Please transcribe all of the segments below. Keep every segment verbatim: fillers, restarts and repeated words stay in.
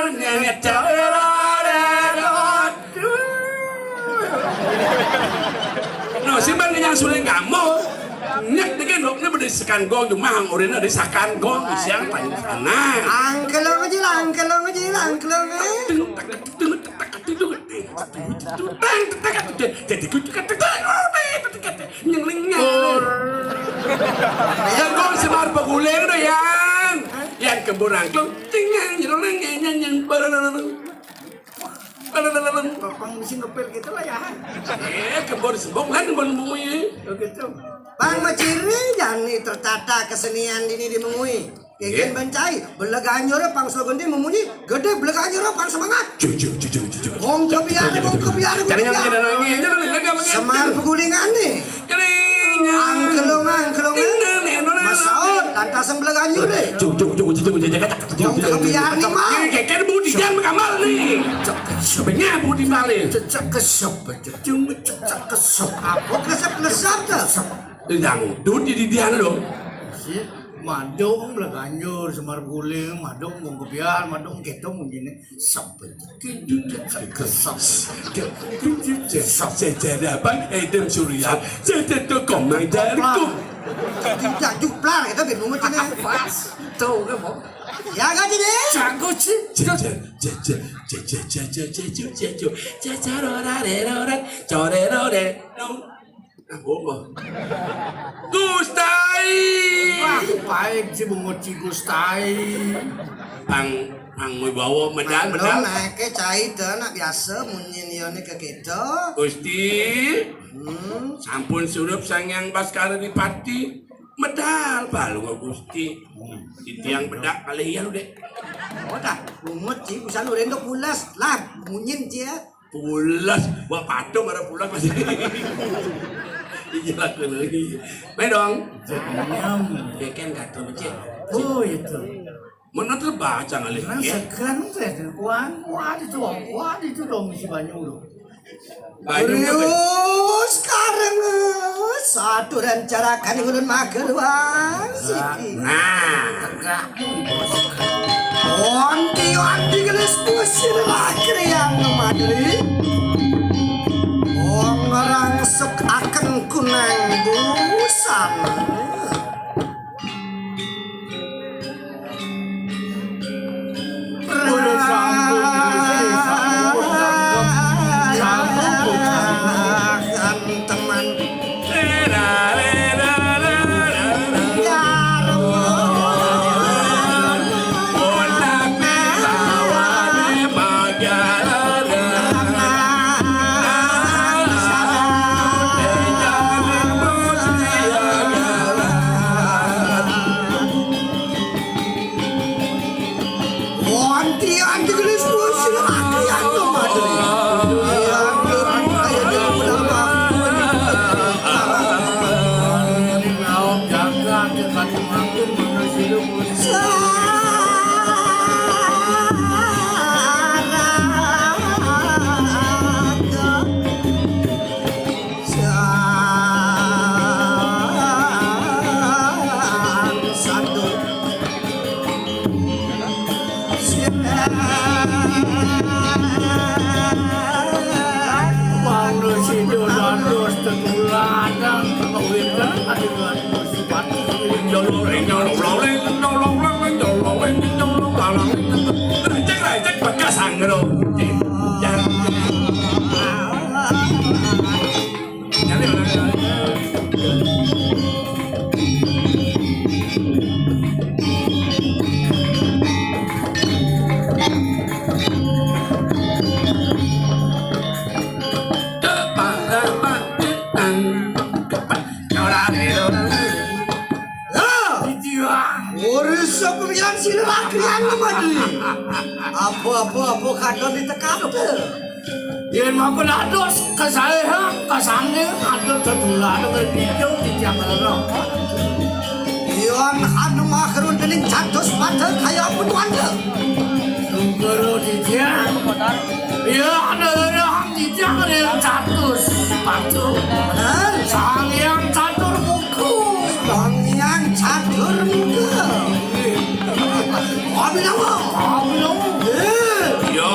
Aduh, nyanyi cewek. No, si bang yang suling kamu. Nyek dikit dok, ini berdiri sekan gong, cuma hang urina di sakan gong, siang paling sana. Angkelong aja lah, angkelong aja lah, angkelong, eh. Teng, tak, teng, tak, tak, teng, tak, teng, tak, teng, tak, teng, jadi kucuk, tak, tak, tak, oh, tak, tak, tak, tak, nyengling, nyengling. Yang gong semar beguling tuh, yang. Yang kebun angklung, ting, yang, yang, yang, yang, yang, barang, barang, barang. Barang, barang, barang. Pang mesti ngepil gitu lah ya. Eh, kebun sebok lah, kebun bumi. Oh, gitu. Bang Maciri jani tertata kesenian dini di Mengwi. Kegen bencai, beleganjur pang slogan dia memunyi, gede beleganjur pang semangat. Cucu, cucu, cucu. Bongko biar, bongko biar, bongko biar. Jangan, jangan, jangan, jangan, jangan, jangan. Semar pegulingan nih. Kering. Angkelong, angkelong. Ding, ding, ding, ding, ding. Masaut, lantasan beleganjur deh. Cucu, cucu, cucu, cucu, cucu. Bongko biar nih, Mang. Ini keker budi jangan mengambal nih. Sebenarnya budi balik. Cecek kesep, cecek, cecek kesep. Apa kesep-kesep tuh? Dangdut di didian lo. Sih, madung beleganjur, semar guling, madung bongko biar, madung keto mungkin. Sampai kesep. Sejarah apa? Edem Surya. Saya tuh komang dari ku. Tidak juplar kita bingung macam ni. Pas. Tuh, kan, Bang? Ya, kan, ini? Jago sih. Jajar, jajar, jajar, jajar, jajar, jajar, jajar, rora, re, rora, core, rore, no. Nah, bobo. Gustai. Wah, baik si bungut si Gustai. Pang, pang mau bawa medal, medal. Naik ke cai tu, nak biasa munyin dia ni ke kita. Gusti. Hmm. Sampun surup Sang Hyang Baskara Dipati. Medal balu Gusti. Hmm. Di tiang bedak kali iya lu, Dek. Oh, dah. Bungut si, bisa lu rendo pulas. Lah, munyin dia. Pulas, buat patung ada pulas masih. Iya, aku lagi. Baik dong. Nyam. Dia kan kata becek. Oh, itu. Mana terbaca ngalih? Nah, ya? Sekarang saya kuan, kuan itu, kuan itu dong isi banyu lu. Banyu. Rio. Aturan cara kani ulun mager wang siki. Nah, tegak. Onti-onti gelis pusir lakir yang madri. Wong ngerang suk akan kunang busana. Udah sambung, udah sambung, sambung, sambung. Teman. Wanti anti gelis dua sila laki anu madri. Iya, iya, iya, iya, iya. Sang satu. Wong lu sido dados tetuladang, kawin kan ada dua ratus empat puluh. Lecek, lecek, bekas anglo. Urus pemilihan sila laki anu madri. Apa, apa, apa kadon ditekap tuh. Yen mangko dados kesaehan, kesanging, atur tetulah dengan video di tiang rerok. Yon anu makrun dening catus pada kaya apa tuan ke? Sugero di tiang. Ya, ada orang di tiang ada yang catus. Patu. Bener. Sang yang catur muka. Sang yang catur muka. Abinawa. Abinawa. Eh. Ya.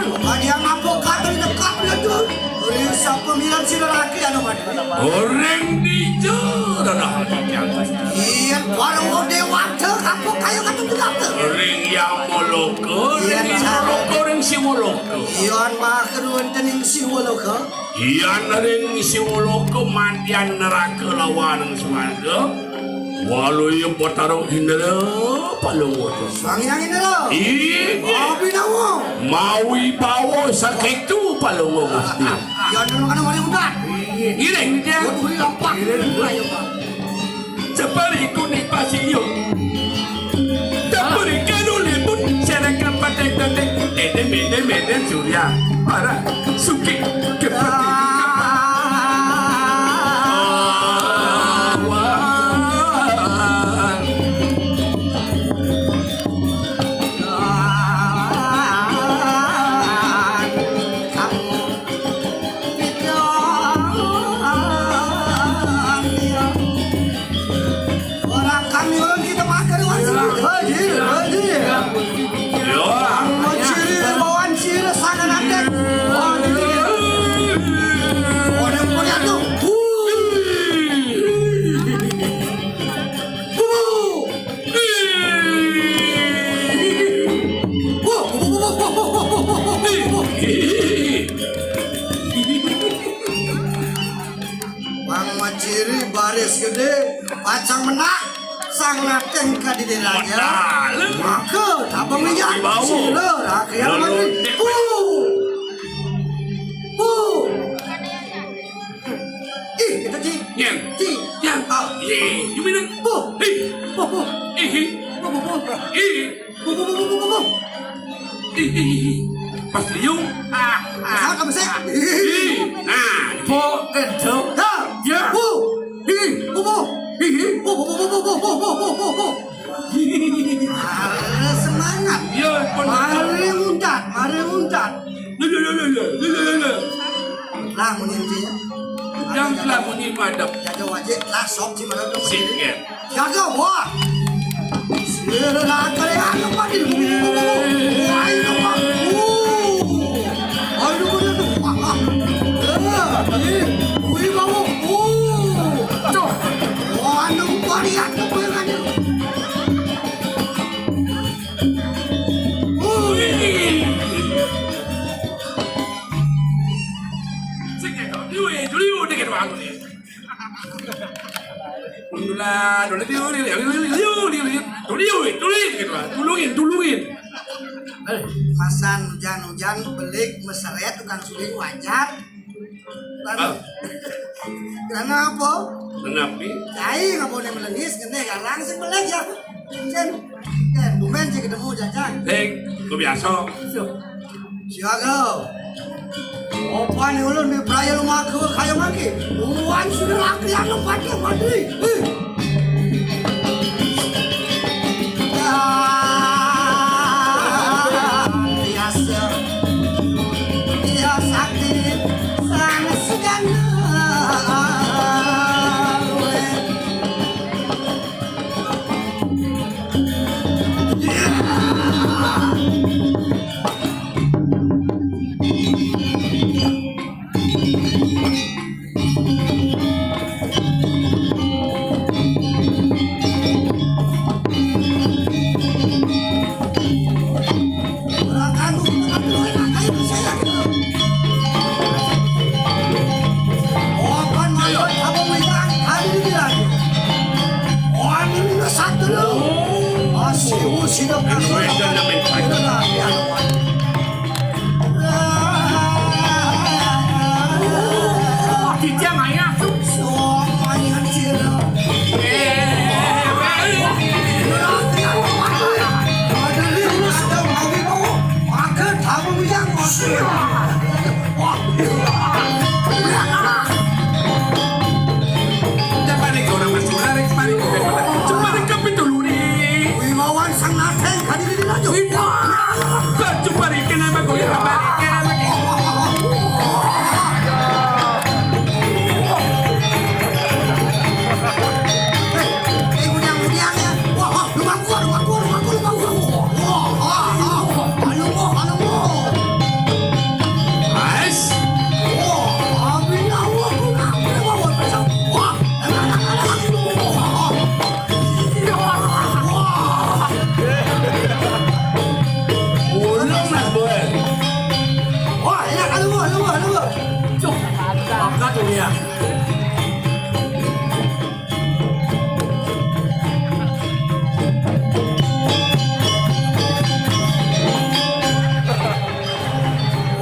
Bukan yang apa kata dekat dia tuh. Ring sapa miran sira lagi anu madri. Ring dija rerah. Iya, para dewata kapok kayu kata dekat. Ring Yamaloka, ring Indoloka, ring Siwaloka. Iya, makrun dening Siwaloka. Yan ring Siwaloka madyan neraka lawan swarga. Waluya Batara Indra Palungguh. Sang Hyang Indra. Inggih. Abinawa. Mawibawa saketu Palungguh Gusti. Yan anu mari udan. Inggih. Kudu lampah. Ayo, Pak. Cepet iku ning pasiyo. Cepet iku liput sereka patek-patek. Dede mene mene surya. Para suki kepeti. Ora kami orang kita makan wajib. Haji, haji. Yo. Ciri bawaan ciri sana nanti. Orang punya tuh. Bang Majiri baris gede, pacang menak, sang nateng kadidin raja. Maka, tabang minyak, sila, rakyat mati. Pu! Pu! Ih, kita ci. Nyen. Ci. Nyen. Ah. Ih, you mean it? Pu! Ih. Pu, pu. Ih. Pu, pu, pu. Ih. Pu, pu, pu, pu, pu, pu. Ih, ih, ih. Pas liu. Ah, ah. Saka besek. Ih. Nah. Po, kendo. Dah. Ya. Pu. Ih, pu, pu. Ih, pu, pu, pu. Ada semangat. Iya, pun. Mari untat, mari untat. Lho, lho, lho, lho, lho. Lah, muni intinya. Jang telah bunyi madep. Jaga wajib lah, sok si madep. Sip, ya. Jaga, wah. Sila lah, kali ada padi. Wah, ini apa? Oh. Ayo, kau tu. Wah, wah. Eh, ini. Wih, bawa. Oh. Cok. Wah, anu, kau lihat apa yang ada. Wih. Sik, ya, kau. Liu, eh, liu, dia kata aku ni. Tulungin, tulungin. Eh, pasan hujan-hujan belik meseret tukang suling wajar. Lalu, ah. Kenapa? Kenapa? Cai ngapa ni melengis, ngene garang sing belik ya. Cen, eh, bumen sih ketemu jajan. Dek, ku biasa. Siaga. Opan ulun di peraya lumaka kaya mangke. Uluan sudah laki anu pati mati. Hih. Ya, biasa. Ya, sakit. Sangat segana.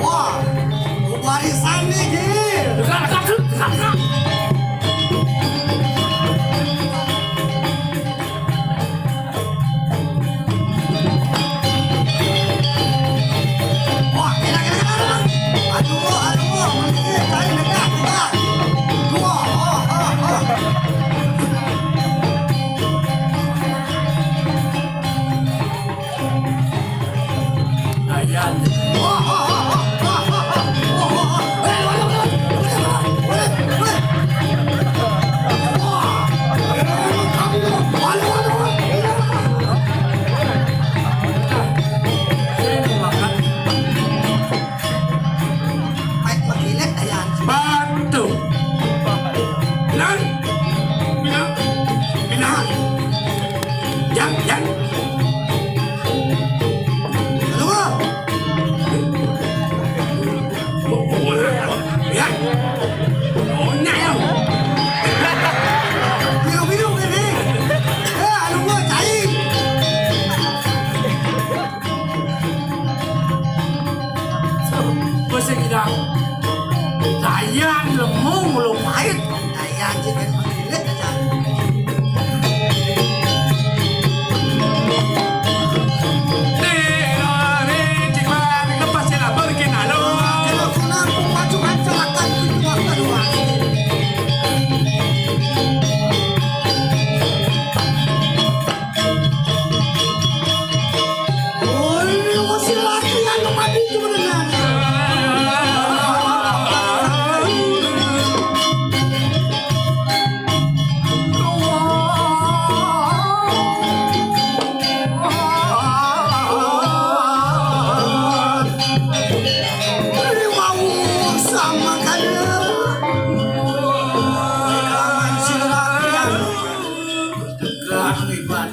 Wah, barisan nih, Gil. Batu. Pinang. Pinang. Pinang. Yan, yan. Halo, Bro. Yan. Oh, nyak, ya. Minum, minum, ini. Eh, halo, Bro, cai. Basa kidang. Dayan lemu mulu pait. Dayan cikin mengkilit aja. Lepas sila berkin alo. Kalau sunat pacu ancalakan pintu waktu dua.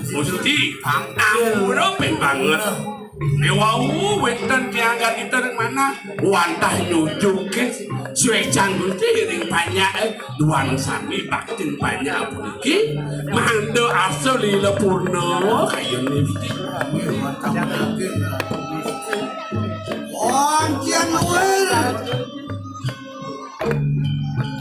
Gusti, ampura ping banget. Wau wénten tiang gagita ring manah wantah nyujukin suécan Gusti ring panjaké duaning sami baktin panjak puniki mangda arsa lila purna kayun Gusti. Wantah menangin Gusti. Wantah menangin.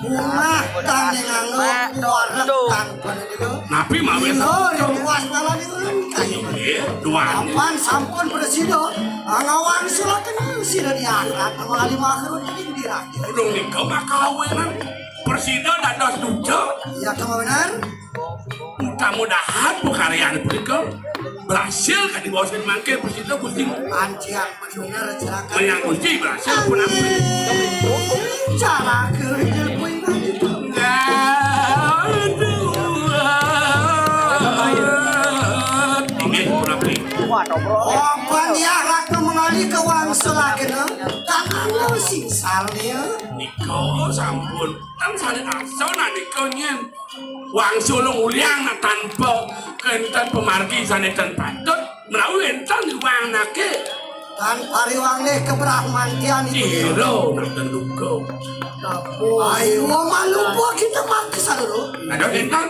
Punah tan nganggo kuarep tanpa niku. Napi mawis? Dina ring waspalan niku lengkah. Inggih, duaning. Apan sampun prasida ngawang sila tenang sira di akhirat mawali makruh ning dirah. Durung nika makawinan prasida dados duca. Iya, kemawinan. Mudah-mudahan pakaryan punika berhasil kadi waos mangke prasida Gusti. Ancian bener, Juragan. Menyang Gusti berhasil pun aku. Cara kerja kuwi. Aduh. Inggih, punapi. Apa ya ratu mengalih ke wangsul akhirnya? Tak anu sing salnya. Nika sampun. Kan saling asal nak nika nyen. Wangsul uliang nak tanpa kenten pemargi sane ten patut, menawi enten iwang nake. Tan pariwang nih kebrahmantian itu. Ciro nak ten duka. Ayo, malu buat kita maksa dulu. Ada enten.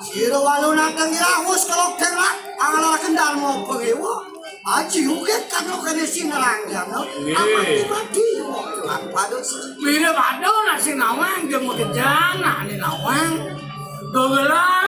Sira walu nateng irahus kelok tengrak, angalaraken Darma Pangewa. Aji uget kadro kene sinerang jana. Nggih. Amati mati, lan padus. Mira padha nak sing nawang, jeng makejang, nak ne nawang. Gegelan